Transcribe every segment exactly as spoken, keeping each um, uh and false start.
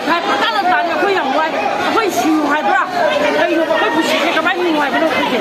ꯄꯪꯇꯥꯗ ꯇꯥꯔꯦ꯫ ꯑꯩꯈꯣꯏ ꯌꯥꯝ ꯋꯥꯏ꯫ ꯑꯩꯈꯣꯏ ꯁꯤꯌꯨ ꯍꯥꯏꯕ꯭ꯔꯥ? ꯀꯩꯅꯣꯕ? ꯑꯩꯈꯣꯏ ꯄꯨꯟꯁꯤꯁꯦ ꯀꯃꯥꯏꯅ ꯍꯤꯡꯉꯨ ꯍꯥꯏꯕꯅꯣ ꯑꯩꯈꯣꯏꯁꯦ?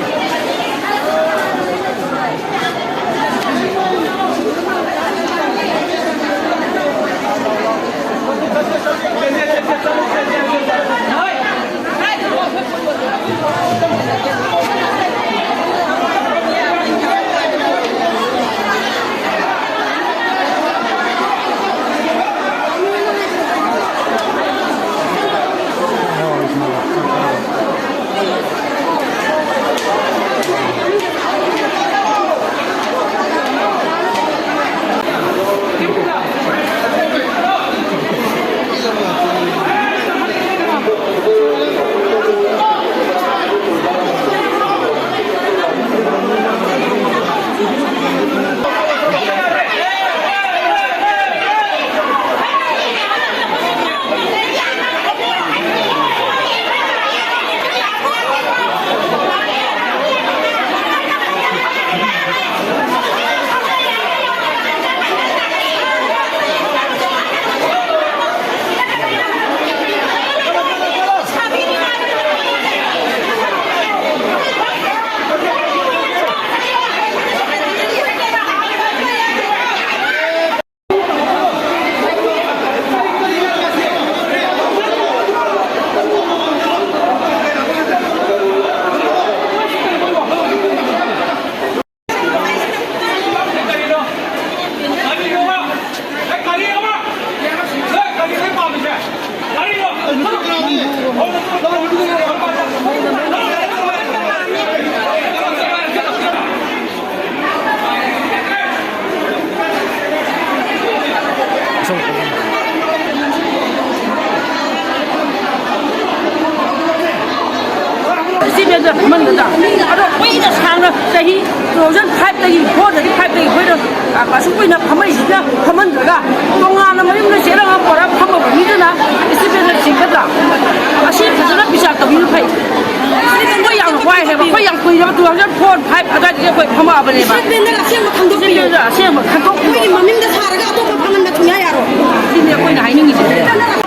ꯁꯤ ꯕꯦꯟꯁꯇ ꯐꯝꯍꯟꯒꯗ꯭ꯔꯥ? ꯑꯗꯣ ꯀꯨꯏꯅ ꯁꯥꯡꯅ ꯆꯍꯤ two thousand five ꯇꯒꯤ, four ꯗꯒꯤ, five ꯇꯒꯤ ꯑꯩꯈꯣꯏꯅ, ꯑ, ꯑꯁꯨꯛ ꯀꯨꯏꯅ ꯐꯝꯃꯛꯏꯁꯤꯗ ꯐꯝꯍꯟꯗ꯭ꯔꯒ ꯇꯣꯉꯥꯟꯅ ꯃꯌꯨꯝꯗ ꯆꯦꯜꯂꯒ ꯄꯨꯔꯥ ꯐꯝꯃꯕ ꯃꯤꯗꯨꯅ ꯁꯤ ꯕꯦꯟꯁꯇ ꯆꯤꯡꯒꯗ꯭ꯔꯥ? ꯑꯁꯤ ꯐꯖꯅ ꯕꯤꯆꯥꯔ ꯇꯧꯕꯤꯕ ꯐꯩ꯫ ꯑꯩꯈꯣꯏ ꯌꯥꯝ ꯋꯥꯏ ꯍꯥꯏꯕ, ꯑꯩꯈꯣꯏ ꯌꯥꯝ ꯀꯨꯏꯔꯕ two thousand four, five ꯑꯗꯨꯋꯥꯏꯗꯒꯤ ꯑꯩꯈꯣꯏ ꯐꯝꯃꯛꯑꯕꯅꯦꯕ꯫ ꯁꯤ ꯕꯦꯟꯁꯇ ꯑꯁꯦꯡꯕ ꯈꯪꯗꯣꯛꯄꯤꯌꯨ꯫ ꯁꯤ ꯕꯦꯟꯁꯇ ꯑꯁꯦꯡꯕ ꯈꯪꯗꯣꯛꯄꯤꯌꯨ꯫ ꯑꯩꯈꯣꯏꯒꯤ ꯃꯃꯤꯡꯗ ꯁꯥꯔꯒ ꯑꯇꯣꯞꯄ ꯐꯝꯍꯟꯕ ꯁꯨꯡꯌꯥ ꯌꯥꯔꯣꯏ꯫ ꯁꯤꯅꯤ ꯑꯩꯈꯣꯏꯅ ꯍꯥꯏꯅꯤꯡꯉꯤꯁꯦ꯫